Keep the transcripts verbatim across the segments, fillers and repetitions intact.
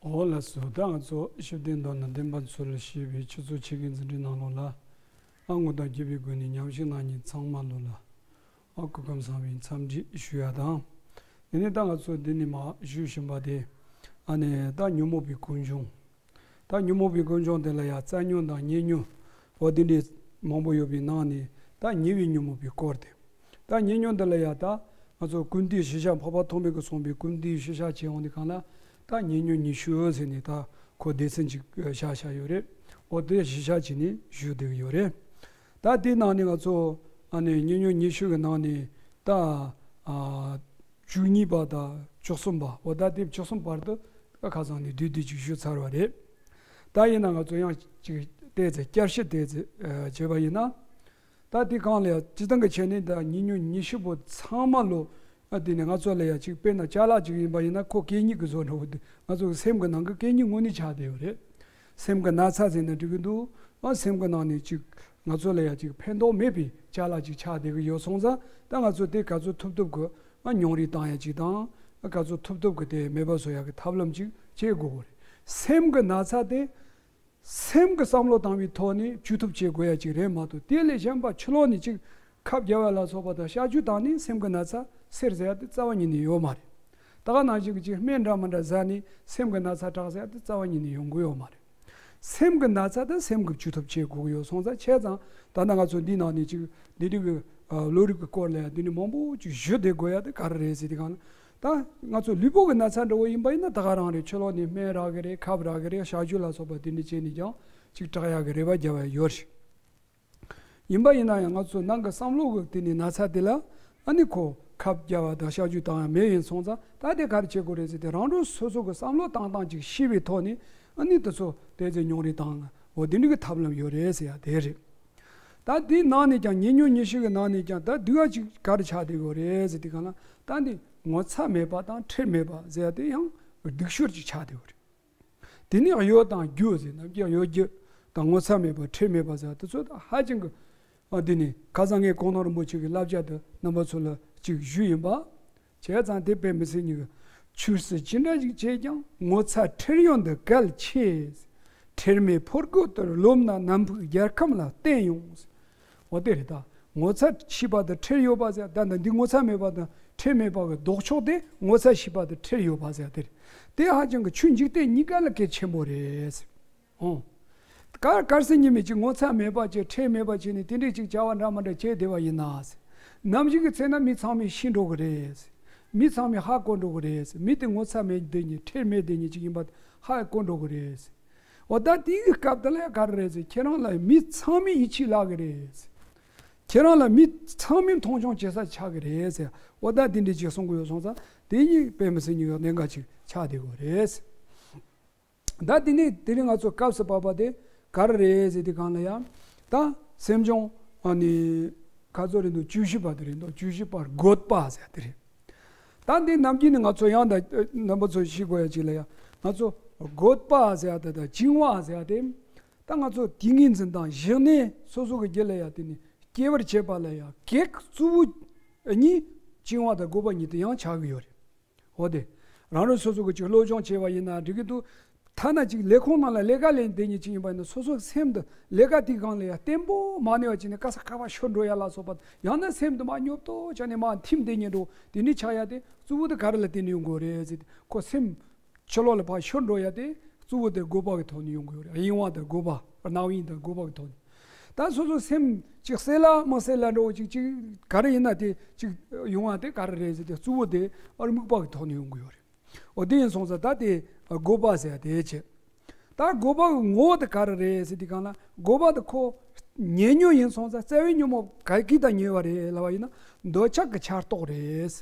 འོ་ལགས་སོ། ད་ང་ཚོ་ཤུགས་ལྡན་མདོར་ན་བདེན་པ་འཚོལ་ཞེས་པའི་ཆུ་ཚོད་ཕྱེད་ཀའི་འཛིན་གྲྭའི་ནང་ལོགས་ལ། ཨ་ངོ་དང་རྒྱུ་བའི་སྒོ་ནས་ཉམས་ཞིབ་གནང་མཁན་ཚང་མ་ལོ་ལ། ཨ་སྐུ་ཁམས་བཟང་བའི་འཚམས་འདྲི་ཞུ་ཡ་དང་། དེ་ནས་ད་ང་ཚོ་འདི་ནས་མར་ཞུ་བཞིན་པ་དེ། ཨ་ནི་ད་ཉོན་མོངས་པའི་ཀུན་འབྱུང་། ད་ཉོན་མོངས་པའི་ཀུན་འབྱུང་དེ་ལ་ཡང་རྩ་ཉོན་དང་ཉེ་ཉོན། འོ་དེ་འདྲའི་མང་པོ་ཡོད་པའི་ནང་ནས་ད་ཉེ་བའི་ཉོན་མོངས་པའི་སྐོར་དེ། ད་ཉེ་ཉོན་དེ་ལ་ཡང་ད་ང་ཚོ་ཀུན་བཏུས་བཞི་ཆ། འཕགས་པ་ཐོགས་མེད་ཀྱིས་གསུངས་པའི་ཀུན་བཏུས་བཞི་ཆ་བྱས་ཡོང་དུས་སྒང་ལ། ད་ཉེ་ཉོན་ཉི་ཤུ་ཟེར་ནས་ད་ཁོ་སྡེ་ཚན་ཅིག་བཞག་བཞག་ཡོད་རེད། འོ་དེ་བཞི་ཆ་བྱས་ནས་ཞུ་བསྡད་ཀྱི་ཡོད་རེད། ད་དེའི་ནང་ནས་ང་ཚོ་ཨ་ནི་ཉེ་ཉོན་ཉི་ཤུ་གི་ནང་ནས་ད་ཨ་བཅུ་གཉིས་པ་དང་བཅུ་གསུམ་པ། འོ་ད་དེ་བཅུ་གསུམ་བར་དུ་ད་ཁ་སང་ནས་བསྡུས་བསྡུས་ཅིག་ཞུས་ཚར་བ་རེད། ད་ཡིན་ན་ང་ཚོ་ཡང་ཅིག་བལྟས་ཚེ། བསྐྱར་ཞིབ་བལྟས་ཚེ་ཨ་བྱས་པ་ཡིན་ན། ད་དེ་སྒང་ལ་ཡང་སྤྱིར་བཏང་གི་ཆ་ནས་ད་ཉེ་ཉོན་ཉི་ཤུ་པོ་ཚང་མ་ལོ། ཨ་དེ་ནས་ང་ཚོ་ལ་ཡང་ཅིག་དཔེར་ན་ཅ་ལག་ཅིག་ཡིན་པ་ཡིན་ན། ཁོ་གད་སྙིགས་ཀྱིས་བཟོས་འགྲོ་གི་འདུག་ང་ཚོ་གི་སེམས་ཀྱི་ནང་གི་གད་སྙིགས་དངོས་གནས་ཆགས་བསྡད་ཡོད་རེད། སེམས་ཀྱི་ན་ཚ་ཟེར་ན་འགྲིག་གི་འདུག་ཨ་སེམས་ཀྱི་ནང་ནས་ཅིག་ང་ཚོ་ལ་ཡང་ཅིག་ཕན་ཐོགས་མེད་པའི་ཅ་ལག་ཅིག་ཆགས་བསྡད་ཀྱི་ཡོད་སོང་ཙང་། ད་ང་ཚོ་དེ་ག་ཚོད་ཐུབ་ཐུབ་ཀྱིས་ཨ་ཉུང་རུ་བཏང་ཡ་ཅིག་དང་། ཨ་ག་ཚོད་ཐུབ་ཐུབ་ཀྱིས་དེ་མེད་པ་བཟོ་ཡ་གི་ཐབས་ལམ་ཅིག་བྱེད་དགོས་ཀྱི་རེད། སེམས་ཀྱི་ན་ཚ་དེ་སེམས་ཀྱི་བསམ་བློ་བཏང་བའི་ཐོག་ནས་བཅོས་ཐབས་བྱེད་དགོས་ཡ་ཅིག་རེད་མ་གཏོགས། དེ་ལས་གཞན་པ་ཕྱི་ལོགས་ནས་ཅིག་ཁབ་བརྒྱབ་ཡ་ལ་སོགས་པ་དང་གཤག་བཅོས་བཏང་ནས་སེམས་ཀྱི་ན་ཚ་སེལ་ཟེར་ཡ་དེ་རྩ་བ་ཉིད་ནས་ཡོད་མ་རེད། ད་ག་ནང་བཞིན་གྱི་ཅིག་སྨན་འདྲ་མི་འདྲ་ཟ་ནས་སེམས་ཀྱི་ན་ཚ་དྲག་ཟེར་ཡ་དེ་རྩ་བ་ཉིད་ནས་ཡོང་གི་ཡོད་མ་རེད། སེམས་ཀྱི་ན་ཚ་དེ་སེམས་ཀྱིས་བཅོས་ཐབས་བྱེད་དགོས་ཀྱི་ཡོད་སོང་ཙང་། བྱས་ཙང་ད་ལྟ་ང་ཚོ་འདིའི་ནང་ནས་ཅིག་འདི་འདྲ་གི་ཨ་བློ་རིག་གི་སྐོར་ལ་ཡང་འདི་ནས་མང་པོ་ཅིག་ཞུ་བསྡད་དགོས་ཡ་དེ་ག་རེ་རེད་ཟེར་དུས་སྒང་ལ། ད་ང་ཚོ་ལུས་པོ་གི་ན་ཚ་འདྲ་བོ་ཡིན་པ་ཡིན་ན་ད་ག་རང་རེད། ཕྱི་ལོགས་ནས་སྨན་རག་གི་རེད། ཁབ་རག་གི་རེད། གཤག་བཅོས་ལ་སོགས་པ་དེ་འདྲ་བྱས་ནས་ཀྱང་ཅིག་དྲག་ཡག་གི་རེ་བ་རྒྱབ་ཡ་ཡོད་རེད། ཡིན་པ་ཡིན་ན་ཡང་ང་ཚོ་ནང་གི་བསམ་བློ་གི་དེ་ནས་ན་ཚ་དེ་ལ་ཨ་ནི་ཁོ་ཁབ་བརྒྱབ་པ་དང་གཤག་བཅོས་བཏང་ཡ་མེད་ཡིན་སོང་ཙང་། ད་དེ་ག་རེ་བྱེད་དགོས་རེད་ཟེར་དུས། རང་རང་སོ་སོ་གི་བསམ་བློ་བཏང་སྟངས་ཅིག་ཤེས་པའི་ཐོག་ནས་ཨ་ནི་དེ་ཚོ་དེ་ཚོ་ཉུང་རུ་བཏང་། འོ་དེ་འདྲ་གི་ཐབས་ལམ་ཡོད་རེད་ཟེར་ཡ་དེ་རེད། ད་དེའི་ནང་ནས་ཀྱང་ཉེ་ཉོན་ཉི་ཤུ་གི་ནང་ནས་ཀྱང་ད་སྡུག་ཡ་ཅིག་ག་རེ་ཆགས་བསྡད་ཡོད་རེད་ཟེར་དུས་སྒང་ལ། ད་འདི་ངོ་ཚ་མེད་པ་དང་ཁྲེལ་མེད་པ་ཟེར་ཡ་དེ་ཡང་སྡུག་ཤོས་ཅིག་ཆགས་བསྡད་ཡོད་རེད། དེ་ནས་གཡོ་དང་སྒྱུ་ཟེར། ནམ་རྒྱུན་གཡོ་སྒྱུ་དང་ངོ་ཚ་མེད་པ་ཁྲེལ་མེད་པ་ཟེར་ཡ་དེ་ཚོ་ད་ཧ་ཅང་གི། ཨ་དེ་ནས་ཁ་སང་ངས་གོང་ནོར་རིན་པོ་ཆེ་གི་བསླབ་བྱ་དེ་རྣམ་པ་ཚོ་ལ་ཅིག་ཞུས་ཡིན་པ། བྱས་ཙང་དེ་དཔེ་མི་སྲིད་ཉིད་ཀྱི། ཆོས་སྲིད་ཅི་འདྲ་ཞིག་བྱས་ཀྱང་། ངོ་ཚ་ཁྲེལ་ཡོད་འདི་གལ་ཆེ། ཁྲེལ་མེད་ཕོ་རྒོད་ལྟར། ལོབས་ན་ནམ་ཕུགས་རྒྱལ་ཁམས་ལ་བརྟེན་ཡོང་། འོ་དེ་རེད་ད། ངོ་ཚ་ཤེས་པ་དང་ཁྲེལ་ཡོད་པ་ཟེར། ད་ད་འདི་ངོ་ཚ་མེད་པ་དང་ཁྲེལ་མེད་པ་གི་ལྡོག་ཕྱོགས་དེ་ངོ་ཚ་ཤེས་པ་དང་ཁྲེལ་ཡོད་པ་ཟེར་དེ་རེད། དེ་ཧ་ཅང་གི་ཆོས་འཇིག་རྟེན་གཉིས་ཀ་ལ་གལ་ཆེན་པོ་རེད། ཨོ། ག་གལ་སྲིད་ཉི་མ་ཅིག་ངོ་ཚ་མེད་པ་བྱས། ཁྲེལ་མེད་པ་བྱས་ནས་དེ་འདྲས་ཅིག་བྱ་བ་འདྲ་མི་འདྲ་བྱས་བསྡད་པ་ཡིན་ན། ནམ་ཞིག་གི་ཚེ་ན་མི་ཚང་མས་ཤེས་འགྲོ་གི་རེད། མི་ཚང་མས་ཧ་གོ་འགྲོ་གི་རེད། མི་དེ་ངོ་ཚ་མེད་བསྡད་མཁན། ཁྲེལ་མེད་བསྡད་མཁན་ཅིག་ཡིན་པ་ཧ་གོ་འགྲོ་གི་རེད། འོ་ད་དེའི་སྐབས་དེ་ལ་ག་རེ་རེད་ཟེར། ཁྱེད་རང་ལ་མི་ཚང་མས་ཡིད་ཆེས་ལྷག་གི་རེད། ཁྱེད་རང་ལ་མི་ཚང་མས་མཐོང་ཆུང་བྱེད་ས་ཆགས་གི་རེད་ཟེར། འོ་ད་དེ་འདྲས་ཅིག་གསུང་གི་ཡོད་སོང་ཙང་། དེ་གཉིས་དཔེ་མི་སྲིད་ཉིད་ཀྱི་གནད་འགག་ཅིག་ཆགས་བསྡད་ཡོད་རེད། ད་དེ་ནས་དེ་རིང་ང་ཚོ་སྐབས་སུ་བབས་པ་དེ་ག་རེ་རེད་ཟེར་དུས་སྒང་ལ་ཡང་། ད་སེམས་བྱུང་ཨ་ནི་ག་ཚོད་རེད་འདུག་བཅུ་བཞི་པ་དེ་རེད་འདུག་བཅུ་བཞི་པ་རྒོད་པ་ཟེར་དེ་རེད། ད་འདི་ནམ་རྒྱུན་ནས་ང་ཚོ་ཡང་ད་རྣམ་པ་ཚོ་ཤེས་དགོས་ཡ་ཅིག་ལ་ཡང་། ང་ཚོ་རྒོད་པ་ཟེར་ཡ་དེ་དང་བཅིང་བ་ཟེར་ཡ་དེ། ད་ང་ཚོ་ཏིང་ངེ་འཛིན་དང་བཞག་ནས་སོ་སོ་གི་རྒྱུད་ལ་ཡང་དེ་ནི་སྐྱེ་བར་བྱེད་པ་ལ་ཡང་གེགས་གཙོ་བོ་གཉིས་བཅིང་བ་དང་རྒོད་པ་གཉིས་དེ་ཡང་ཆགས་ཀྱི་ཡོད་རེད། འོ་དེ། རང་རང་སོ་སོ་གི་ཅིག་སློབ་སྦྱོང་བྱས་པ་ཡིན་ན་འགྲིག་གི་འདུག་ཐ་ན་ཅིག་ལས་ཁུངས་ནང་ལ་ལས་ཀ་ལས་བསྡད་མཁན་ཅིག་ཡིན་པ་ཡིན་ན། སོ་སོའི་སེམས་དེ་ལས་ཀ་དེའི་སྒང་ལ་ཡང་བརྟན་པོ་མ་གནས་པ་ཅིག་ནས་ག་ས་ག་པར་ཤོར་འགྲོ་ཡ་ལ་སོགས་པ། ཡང་ན་སེམས་དེ་མར་ཉོབ་ཏོ་ཆགས་ནས་མར་འཐིམ་བསྡད་མཁན་འདྲ་བོ་དེ་འདྲ་ཆགས་ཡ་དེ་གཙོ་བོ་དེ་ག་རེ་ལ་བརྟེན་ནས་ཡོང་གི་ཡོད་རེད་ཟེར་ཏེ། ཁོ་སེམས་ཕྱི་ལོགས་ལ་ཕར་ཤོར་འགྲོ་ཡ་དེ་གཙོ་བོ་དེ་རྒོད་པ་གི་ཐོག་ནས་ཡོང་གི་ཡོད་རེད། གཡེང་བ་དང་རྒོད་པ། རྣམ་གཡེང་དང་རྒོད་པ་གི་ཐོག་ནས། ད་སོ་སོ་སེམས་ཅིག་གསལ་ལ་མ་གསལ་ལ་འདྲ་བོ་ཅིག་ཅིག་ག་རེ་ཡིན་ན་དེ་ཅིག་ཡོང་བ་དེ་ག་རེ་རེད་ཟེར་ཏེ། གཙོ་བོ་དེ་ཨ་རྨུགས་པ་གི་ཐོག་ནས་ཡོང་གི་ཡོད་རེད། འོ་དེ་ཡིན་སོང་ཙང་ད་དེ་རྒོད་པ་ཟེར་ཡ་དེ་བྱས། ད་རྒོད་པ་གི་ངོ་བོ་དེ་ག་རེ་རེད་ཟེར་དུས་སྒང་ལ། རྒོད་པ་དེ་ཁོ་ཉེ་ཉོན་ཡིན་སོང་ཙང་། རྩ་བའི་ཉོན་མོངས་ག་གི་ད་ཉེ་བ་རེད་ལབ་པ་ཡིན་ན། འདོད་ཆགས་ཀྱི་ཆར་གཏོགས་རེད།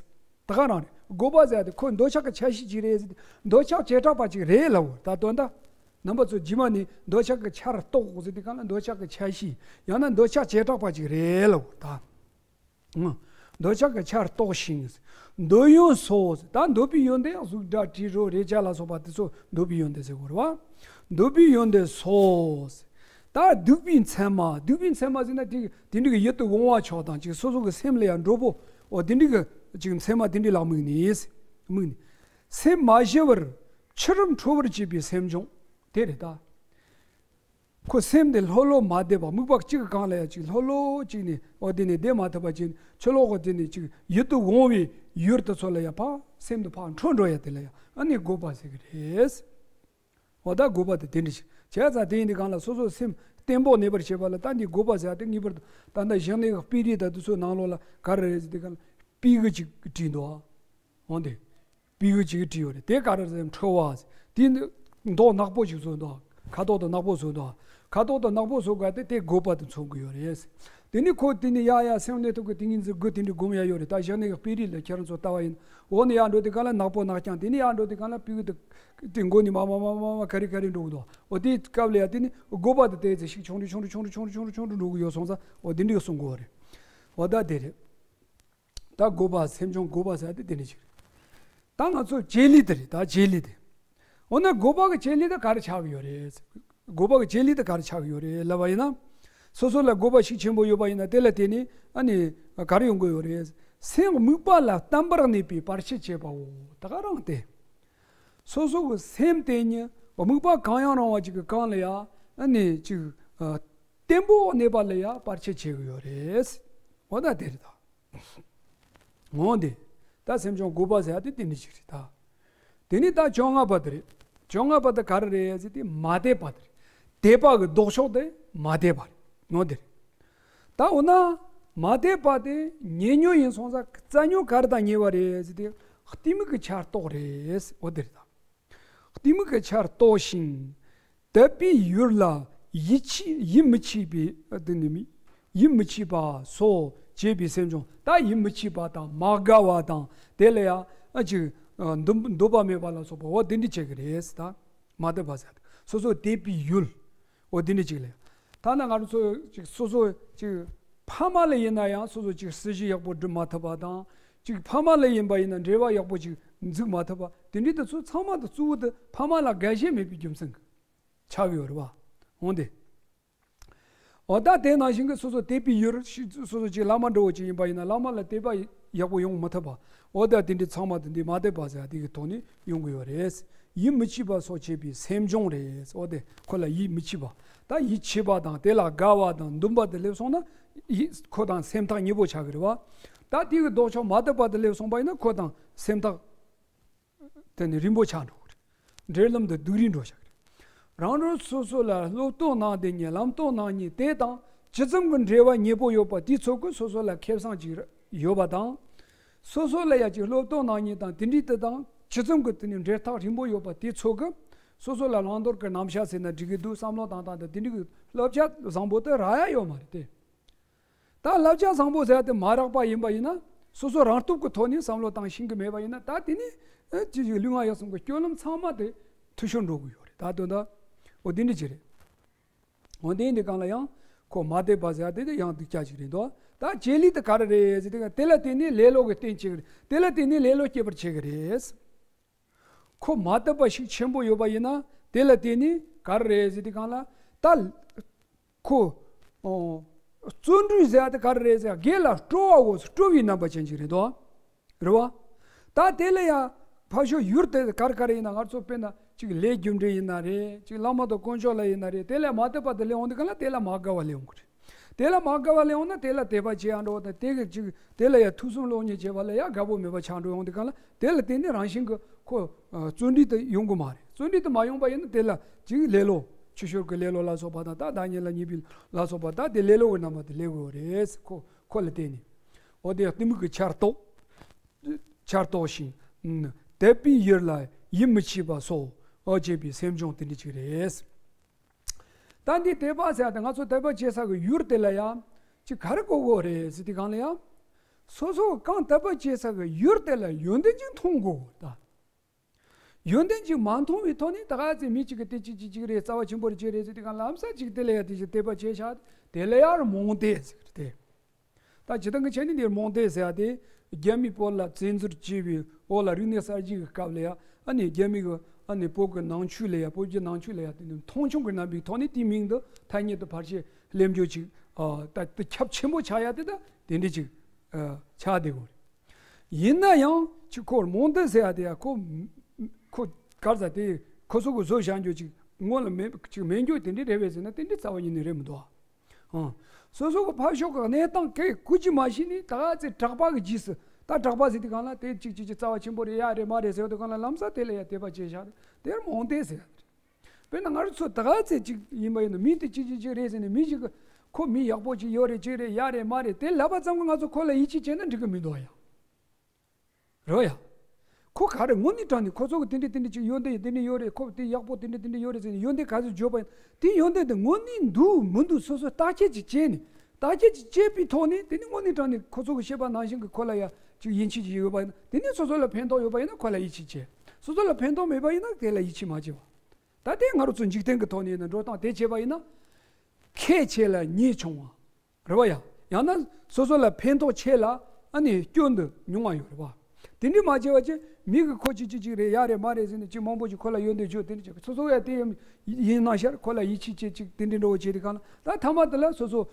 ད་ག་རང་རེད། རྒོད་པ་ཟེར་ཡ་དེ་ཁོ་འདོད་ཆགས་ཀྱི་ཆ་ཤས་ཅིག་རེད་ཟེར་ཏེ། འདོད་ཆགས་བྱེ་བྲག་པ་ཅིག་རེད་ལབ་པ། ད་དོན་དག་རྣམ་པ་ཚོ་རྗེས་མ་ནས་འདོད་ཆགས་ཀྱི་ཆར་གཏོགས་ཟེར་དུས་སྒང་ལ། འདོད་ཆགས་ཀྱི་ཆ་ཤས། ཡང་ན་འདོད་ཆགས་བྱེ་བྲག་པ་ཅིག་རེད་ལབ་པ། ད་འདོད་ཆགས་ཀྱི་ཆར་གཏོགས་ཤིང་། འདོད་ཡོན་སོགས། ད་འདོད་པའི་ཡོན་ཏན་གཟུགས་སྒྲ་དྲི་རོ་རེག་བྱ་ལ་སོགས་པ་དེ་ཚོ་འདོད་པའི་ཡོན་ཏན་ཟེར་དགོས་རེད་བ། འདོད་པའི་ཡོན་ཏན་སོགས། ད་སྡིག་པའི་མཚན་མ། སྡིག་པའི་མཚན་མ་ཟེར་ན་དེ་དེ་འདྲ་གི་ཡིད་དུ་འོང་བ་ཕྱོགས་དང་ཅིག་སོ་སོ་གི་སེམས་ལ་ཡང་འགྲོ་པོ། འོ་དེ་འདྲ་གི་ཅིག་མཚན་མ་དེ་འདྲ་ལ་དམིགས་ནས། དམིགས་ནས། སེམས་མ་ཞི་བར། ཕྱི་རིམ་འཕྲོ་བར་བྱེད་པའི་སེམས་སྦྱོང་དེ་རེད་ད། ཁོ་སེམས་དེ་ལྷོད་ལྷོད་མ་བསྡད་པ། དམིགས་པ་གཅིག་གི་སྒང་ལ་ཡ་གཅིག་ལྷོད་ལྷོད་གཅིག་ནས་འོ་དེ་ནས་བསྡད་མ་ཐུབ་པ་ཅིག་ཕྱི་ལོགས་གི་དེ་ནས་གཅིག་ཡིད་དུ་འོང་བའི་ཡུལ་དེ་ཚོ་ལ་ཡ་ཕར་སེམས་དེ་ཕར་འཕྲོ་འགྲོ་ཡ་དེ་ལ་ཡ་ཨ་ནི་དགོས་པ་ཟེར་གི་རེད། འོ་ད་དགོས་པ་དེ་དེ་འདྲ་ཞིག་བྱས་ཙང་དེ་ཡིན་དུས་སྒང་ལ་སོ་སོའི་སེམས་བརྟན་པོ་གནས་པར་བྱེད་པ་ལ་ད་འདི་དགོས་པ་ཟེར་ཡ་དེ་ངེས་པར་དུ་ད་ལྟ་བཞག་ནས་དཔེ་རིས་ད་དུ་ཚོའི་ནང་ལོགས་ལ་ག་རེ་རེད་ཟེར་དུས་སྒང་ལ་སྤུ་གུ་གཅིག་བྲིས་འདུག་ཨ། འོ་དེ། སྤུ་གུ་གཅིག་བྲིས་ཡོད་རེད། དེ་ག་རེ་ཟེར་འཕྲོ་བ་ཟེར། དེ་མདོག་ནག་པོ་ཞིག་བཟོས་འདུག་ཁ་དོག་དང་ནག་པོ་བཟོས་འདུག་ཁ་དོག་དང་ནག་པོ་བཟོ་དགོས་དེ་དེ་དགོས་པ་དེ་མཚོན་གི་ཡོད་རེད། དེ་ནི་ཁོ་དེ་ནི་ཡ་ཡ་སེམས་གནས་ཐུབ་ཀྱི་དེ་ཉིན་ཟེར་དགོས་དེ་འདྲ་སྒོམ་ཡ་ཡོད་རེད། ད་བཞག་ནས་སྤེ་རིས་ལ་ཁྱེད་རང་ཚོ་ལྟ་བ་ཡིན། འོ་ནི་ཡ་འགྲོ་དེ་ག་ལ་ནག་པོ་ནག་རྐྱང་དེ་ནི་ཡ་འགྲོ་དེ་ག་ལ་སྤུ་གུ་དེ་དེ་མགོ་ནི་མ་མ་མ་མ་མ་ག་རེ་ག་རེ་འགྲོ་གི་འདུག་འོ་དེ་སྐབས་ལ་ཡ་དེ་ནི་དགོས་པ་དེ་དེ་ཚེ་ཞིག་ཆུང་རུ་ཆུང་རུ་ཆུང་རུ་ཆུང་རུ་ཆུང་རུ་འགྲོ་གི་ཡོད་སོང་ཙང་འོ་དེ་འདྲ་གསུང་དགོས་རེད། འོ་ད་དེ་རེད། ད་དགོས་པ་སེམས་སྦྱོང་དགོས་པ་ཟེར་དེ་དེ་འདྲ་ཞིག་རེད། ད་ང་ཚོ་བྱེད་ལས་དེ་རེད། ད་བྱེད་ལས་དེ། འོ་ན་དགོས་པ་གི་བྱེད་ལས་དེ་ག་རེ་ཆགས་ཀྱི་ཡོད་རེད། དགོས་པ་གི་བྱེད་ལས་དེ་ག་རེ་ཆགས་ཀྱི་ཡོད་རེད་ལབ་པ་ཡིན་ན། སོ་སོ་ལ་དགོས་པ་ཤུགས་ཆེན་པོ་ཡོད་པ་ཡིན་ན་དེ་ལ་བརྟེན་ནས་ཨ་ནི་ག་རེ་ཡོང་གི་ཡོད་རེད། སེམས་དམིགས་པ་ལ་བརྟན་པར་གནས་པའི་བར་ཆད་བྱེད་པའོ། ད་ག་རང་སྟེ། སོ་སོ་གི་སེམས་དེ་ཉིད་དམིགས་པ་གང་ཡང་རུང་བ་ཅིག་གི་སྒང་ལ་ཡ་ཨ་ནི་ཅིག་བརྟན་པོ་གནས་པ་ལ་ཡ་བར་ཆད་བྱེད་ཀྱི་ཡོད་རེད། འོ་ད་དེ་རེད་ད། འོ་འདི། ད་སེམས་སྦྱོང་དགོས་པ་ཟེར་ཡ་དེ་དེ་འདྲ་ཞིག་རེད་ད། དེ་ནི་ད་བཅོ་ལྔ་པ་དེ་རེད། བཅོ་ལྔ་པ་དེ་ག་རེ་རེད་ཟེར་དུས་མ་དད་པ་དེ་རེད། དད་པ་གི་ལྡོག་ཕྱོགས་དེ་མ་དད་པ་རེད། འོ་འདི་རེད། ད་འོ་ན་མ་དད་པ་དེ་ཉེ་ཉོན་ཡིན་སོང་ཙང་རྩ་ཉོན་ག་རེ་དང་ཉེ་བ་རེད་ཟེར་དུས་གཏི་མུག་གི་ཆར་གཏོགས་རེད། འོ་འདི་རེད་ད། གཏི་མུག་གི་ཆར་གཏོགས་ཤིང་། དད་པའི་ཡུལ་ལ་ཡིད་ཆེས་ཡིད་མི་ཆེས་པའི་དེ་ནི་མི་ཡིད་མི་ཆེས་པ་སོགས་བྱེད་པའི་སེམས་སྦྱོང་། ད་ཡིད་མི་ཆེས་པ་དང་མ་དགའ་བ་དང་དེ་ལ་ཡང་ཨ་ཅིག་འདུན་འདོད་པ་མེད་པ་ལ་སོགས་པ་འོ་དེ་འདྲ་བྱེད་ཀྱི་རེད་ད། མ་དད་པ་ཟེར་སོ་སོ་དད་པའི་ཡུལ། འོ་དེ་འདྲ་ཅིག་ལ་ཡང་། ཐ་ན་ང་རང་ཚོ་ཅིག་སོ་སོ་ཅིག་ཕ་མ་ལ་ཡིན་ན་ཡང་སོ་སོ་ཅིག་སྲི་ཞུ་ཡག་པོ་སྒྲུབ་མ་ཐུབ་པ་དང་། ཅིག་ཕ་མ་ལ་ཡིན་པ་ཡིན་ན་འབྲེལ་བ་ཡག་པོ་ཅིག་འཛུགས་མ་ཐུབ་པ་དེ་འདྲའི་དེ་ཚོ་ཚང་མ་དེ་གཙོ་བོ་དེ་ཕ་མ་ལ་དགའ་ཞེན་མེད་པའི་རྒྱུ་མཚན་གྱིས་ཆགས་ཡོད་རེད་བ། འོང་དེ། འོ་ད་དེ་ནང་བཞིན་གྱི་སོ་སོ་དད་པའི་ཡུལ་ཞིག་སོ་སོ་ཅིག་བླ་མ་འདྲ་བོ་ཅིག་ཡིན་པ་ཡིན་ན་བླ་མ་ལ་དད་པ་ཡག་པོ་ཡོང་མ་ཐུབ་པ། འོ་ད་དེ་འདྲའི་ཚང་མ་དེ་འདི་མ་དད་པ་ཟེར་དེ་གི་ཐོག་ནས་ཡོང་གི་ཡོད་རེད། ཡིད་མི་ཆེས་པ་སོགས་བྱེད་པའི་སེམས་སྦྱོང་རེད། འོ་དེ་ཁོ་ལ་ཡིད་མི་ཆེས་པ། ད་ཡིད་ཆེས་པ་དང་དེ་ལ་དགའ་བ་དང་འདུན་པ་དེ་སླེབས་སོང་ན་ཡིད་ཁོ་དང་སེམས་ཐག་ཉེ་པོ་ཆགས་ཀྱི་རེད་བ། ད་དེ་གི་ལྡོག་ཕྱོགས་མ་དད་པ་དེ་སླེབས་སོང་པ་ཡིན་ན་ཁོ་དང་སེམས་ཐག་དེ་ནི་རིང་པོ་ཆགས་འགྲོ་གི་རེད། འབྲེལ་ལམ་དེ་སྡུག་རུས་འགྲོ་ཆགས་ཀྱི་རེད། རང་རང་སོ་སོ་ལ་སློབ་སྟོན་གནང་བསྡད་མཁན་ལམ་སྟོན་གནང་མཁན་དེ་དང་ཇི་ཙམ་གྱི་འབྲེལ་བ་ཉེ་པོ་ཡོད་པ་དེའི་ཚོད་ཀྱིས་སོ་སོ་ལ་ཁེ་བཟང་ཅིག་ཡོད་པ་དང་། སོ་སོ་ལ་ཡ་ཅིག་སློབ་སྟོན་གནང་མཁན་དང་དེ་འདྲའི་དེ་དང་ཇི་ཙམ་གྱི་དེ་ནི་འབྲེལ་ཐག་རིང་པོ་ཡོད་པ་དེའི་ཚོད་ཀྱིས་སོ་སོ་ལ་བླང་དོར་གྱི་རྣམ་གཞག་ཟེར་ན་འགྲིག་གི་འདུག་བསམ་བློ་བཏང་སྟངས་དང་དེ་འདྲའི་གི་བསླབ་བྱ་བཟང་པོ་དེ་རག་ཡ་ཡོད་མ་རེད་དེ། ད་བསླབ་བྱ་བཟང་པོ་ཟེར་ཡ་དེ་མ་རག་པ་ཡིན་པ་ཡིན་ན་སོ་སོ་རང་སྟོབས་ཀྱི་ཐོག་ནས་བསམ་བློ་བཏང་ཤེས་ཀྱི་མེད་པ་ཡིན་ན་ད་དེ་ནི་ཨེ་ཅི་ཞིག་ལུས་ངག་ཡིད་གསུམ་གྱི་སྤྱོད་ལམ་ཚང་མ་དེ་འཐུས་ཤོར་འགྲོ་གི་ཡོད་རེད། ད་དོན་དག་འོ་དེ་འདྲ་ཅིག་རེད། འོ་དེ་འདི་སྒང་ལ་ཡང་ཁོ་མ་དད་པ་ཟེར་ཡ་དེ་དེ་ཡང་སྡུག་ཅག་ཅིག་རེད་འདུག་ད་བྱེད་ལས་དེ་ག་རེ་རེད་ཟེར་དེ་དེ་ལ་བརྟེན་ནས་ལེ་ལོ་གི་རྟེན་བྱེད་ཀྱི་རེད། དེ་ལ་བརྟེན་ནས་ལེ་ལོ་སྐྱེད་པར་བྱེད་ཀྱི་རེད། ཁོ་མ་དད་པ་ཤུགས་ཆེན་པོ་ཡོད་པ་ཡིན་ན་དེ་ལ་བརྟེན་ནས་ག་རེ་རེད་ཟེར་དུས་སྒང་ལ་ད་ཁོ་ཨོ་བརྩོན་འགྲུས་ཟེར་ཡ་དེ་ག་རེ་རེད་ཟེར་ཡ་དགེ་ལ་སྤྲོ་བའོ། སྤྲོ་བའི་རྣམ་པ་ཅན་ཅིག་རེད་དོ། རེད་བ། ད་དེ་ལ་ཡ་ཕར་ཕྱོགས་ཡུལ་དེ་ག་རེ་ག་རེ་ཡིན་ན་ང་ཚོ་དཔེར་ན་ཅིག་ལས་རྒྱུ་འབྲས་ཡིན་ན་རེད། ཅིག་བླ་མ་དང་དཀོན་མཆོག་ལ་ཡིན་ན་རེད། དེ་ལ་མ་དད་པ་དེ་སླེབས་འོང་དུས་སྒང་ལ་དེ་ལ་མ་དགའ་བ་སླེབས་འོང་གི་རེད། དེ་ལ་མ་དགའ་བ་སླེབས་འོང་ན་དེ་ལ་དད་པ་བྱེད་ཡ་འགྲོ་བ་དང་དེ་གི་ཅིག་དེ་ལ་ཡ་ཐུགས་བསམ་བློ་ཉེ་བྱེད་པ་ལ་ཡ་དགའ་པོ་མེད་པ་ཆགས་འགྲོ་ཡོང་དུས་སྒང་ལ་དེ་ལ་བརྟེན་ནས་རང་བཞིན་གྱི་ཁོ་ཨ་བརྩོན་འགྲུས་དེ་ཡོང་གི་མ་རེད། བརྩོན་འགྲུས་དེ་མ་ཡོང་པ་ཡིན་ན་དེ་ལ་ཅིག་ལེ་ལོ་ཆོས་ཕྱོགས་ཀྱི་ལེ་ལོ་ལ་སོགས་པ་དང་ད་བདག་ཉིད་ལ་ཉེས་པའི་ལ་སོགས་པ་ད་དེ་ལེ་ལོ་གི་རྣམ་པ་དེ་སླེབས་དགོས་རེད། ཁོ་ཁོ་ལ་བརྟེན་ནས་འོ་དེ་གཏི་མུག་གི་ཆར་གཏོགས། ཆར་གཏོགས་ཤིང་། དད་པའི་ཡུལ་ལ་ཡིད་མི་ཆེས་པ་སོགས་འོ་བྱེད་པའི་སེམས་སྦྱོང་དེ་འདྲ་ཅིག་རེད། ད་འདི་དད་པ་ཟེར་ཡ་དེ་ང་ཚོ་དད་པ་བྱེད་ས་གི་ཡུལ་དེ་ལ་ཡང་ཅིག་ག་རེ་དགོས་དགོས་རེད་ཟེར་དུས་སྒང་ལ་ཡང་། སོ་སོ་གང་དད་པ་བྱེད་ས་གི་ཡུལ་དེ་ལ་ཡོན་ཏན་ཅིག་མཐོང་དགོས་ད། ཡོན་ཏན་ཅིག་མ་མཐོང་བའི་ཐོག་ནས་ད་ག་ཚོད་མི་གཅིག་གི་དེ་གཅིག་གཅིག་གཅིག་རེད། རྩ་བ་ཆེན་པོ་རེད་ཅིག་རེད་ཟེར་དུས་སྒང་ལ་ལམ་སང་ཅིག་དེ་ལ་ཡང་དེ་བཞིན་དད་པ་བྱས་ཤག་དེ་ལ་ཡང་རྨོངས་དད་ཟེར་གི་རེད་དེ། ད་སྤྱིར་བཏང་གི་ཆ་ནས་འདིར་རྨོངས་དད་ཟེར་ཡ་དེ་རྒྱ་མིས་བོད་ལ་བཙན་འཛུལ་བྱས་པའི་འོག་ལ་རིག་གནས་གསར་བརྗེ་གི་སྐབས་ལ་ཡ་ཨ་ནི་རྒྱ་མི་གི་ཨ་ནི་བོད་ཀྱི་ནང་ཆོས་ལ་ཡ་བོད་བརྒྱུད་ནང་ཆོས་ལ་ཡ་དེ་ནི་མཐོང་ཆུང་གི་རྣམ་པའི་ཐོག་ནས་དེའི་མིང་དུ་ཐ་སྙད་དུ་ཕལ་ཆེར་ལེན་རྒྱུ་ཅིག་ཨ་ད་དེ་ཁྱབ་ཆེན་པོ་ཆགས་ཡ་དེ་ད་དེ་འདྲ་ཅིག་ཨ་ཆགས་བསྡད་ཡོད་རེད། ཡིན་ན་ཡང་ཅིག་ཁོ་རྨོངས་དད་ཟེར་ཡ་དེ་ཡ་ཁོ་ཁོ་ ག་རེ་ཟེར་དེ་ཁོ་ཚོ་གི་བཟོ་བཞག་རྒྱུ་ཅིག་སྔོན་ལ་མེད་ཅིག་མེད་རྒྱུ་དེ་འདྲ་རེད་པས་ཟེར་ན་དེ་འདྲ་རྩ་བ་ཉིད་ནས་རེད་མི་འདུག་ཨ། ཨང་། སོ་སོ་གི་ཕར་ཕྱོགས་ཀྱི་གནས་སྟངས་སྐད་ཀུ་ཅི་མ་ཤེས་ནས་ད་ག་ཚོད་གྲགས་པ་གི་རྗེས་སུ་ད་གྲགས་པ་ཟེར་དུས་སྒང་ལ་དེ་ཅིག་ཅིག་ཅིག་རྩ་བ་ཆེན་པོ་རེད་ཡ་རེད་མ་རེད་ཟེར་དུས་སྒང་ལ་ལམ་སང་དེ་ལ་ཡ་དད་པ་བྱས་བཞག་རེད་དེར་རྨོངས་དད་ཟེར་ཡ་རེད། དཔེར་ན་ང་རང་ཚོ་ད་ག་ཚོད་ཅིག་ཡིན་པ་ཡིན་ན་མི་དེ་ཅིག་ཅིག་ཅིག་རེད་ཟེར་ནས་མི་ཞིག་གི་ཁོ་མི་ཡག་པོ་ཅིག་ཡོད་རེད་ཅིག་རེད་ཡ་རེད་མ་རེད་དེ་ལབ་པ་ཙམ་གྱིས་ང་ཚོ་ཁོ་ལ་ཡིད་ཆེས་བྱས་ན་འགྲིག་གི་མི་འདུག་ཡ། རེད་ཡ། ཁོ་ག་རེ་དངོས་གནས་དྲང་ནས་ཁོ་ཚོ་གི་དེ་འདྲ་དེ་འདྲ་ཅིག་ཡོན་ཏན་དེ་འདྲ་ཡོད་རེད། ཁོ་དེ་ཡག་པོ་དེ་འདྲ་དེ་འདྲ་ཡོད་རེད་ཟེར་ནས་ཡོན་ཏན་ག་ཚོད་བརྗོད་པ་ཡིན་དེ་ཡོན་ཏན་དེ་དངོས་གནས་འདུག་མི་འདུག་སོ་སོས་བརྟག་དཔྱད་ཅིག་བྱས་ནས་བརྟག་དཔྱད་ཅིག་བྱས་པའི་ཐོག་ནས་དེ་ནི་དངོས་གནས་དྲང་ནས་ཁོ་ཚོ་གི་བཤད་པ་ནང་བཞིན་གྱི་ཁོ་ལ་ཡ་ཅིག་ཡིད་ཆེས་ཅིག་ཡོད་པ་ཡིན་ན་དེ་ནི་སོ་སོ་ལ་ཕན་ཐོགས་ཡོད་པ་ཡིན་ན་ཁོ་ལ་ཡིད་ཆེས་བྱས། སོ་སོ་ལ་ཕན་ཐོགས་མེད་པ་ཡིན་ན་དེ་ལ་ཡིད་ཆེས་མ་བྱས་པ། ད་དེ་ང་རང་ཚོ་འཇིག་རྟེན་གྱི་ཐོག་ནས་ཡིན་ན་འགྲོ་སྟངས་དེ་བྱས་པ་ཡིན་ན། ཁེ་ཆེ་ལ་ཉེས་ཆུང་བ། རེད་བ་ཡ། ཡང་ན་སོ་སོ་ལ་ཕན་ཐོགས་ཆེ་ལ་ཨ་ནི་སྐྱོན་དུ་ཉུང་བ་ཡོད་རེད་བ། དེ་འདྲ་མ་བྱས་པ་ཅིག་མི་གི་ཁོ་ཅིག་ཅིག་ཅིག་རེད་ཡ་རེད་མ་རེད་ཟེར་ནས་ཅིག་མང་པོ་ཅིག་ཁོ་ལ་ཡོན་ཏན་བརྗོད་དེ་འདྲ་བྱས་སོ་སོ་ཡ་དེ་ཡིན་ན་ཤར་ཁོ་ལ་ཡིད་ཆེས་བྱེད་ཅིག་དེ་འདྲ་འགྲོ་བ་བྱས་དེ་གང་ལ་ད་ཐ་མ་དེ་ལ་སོ་སོ་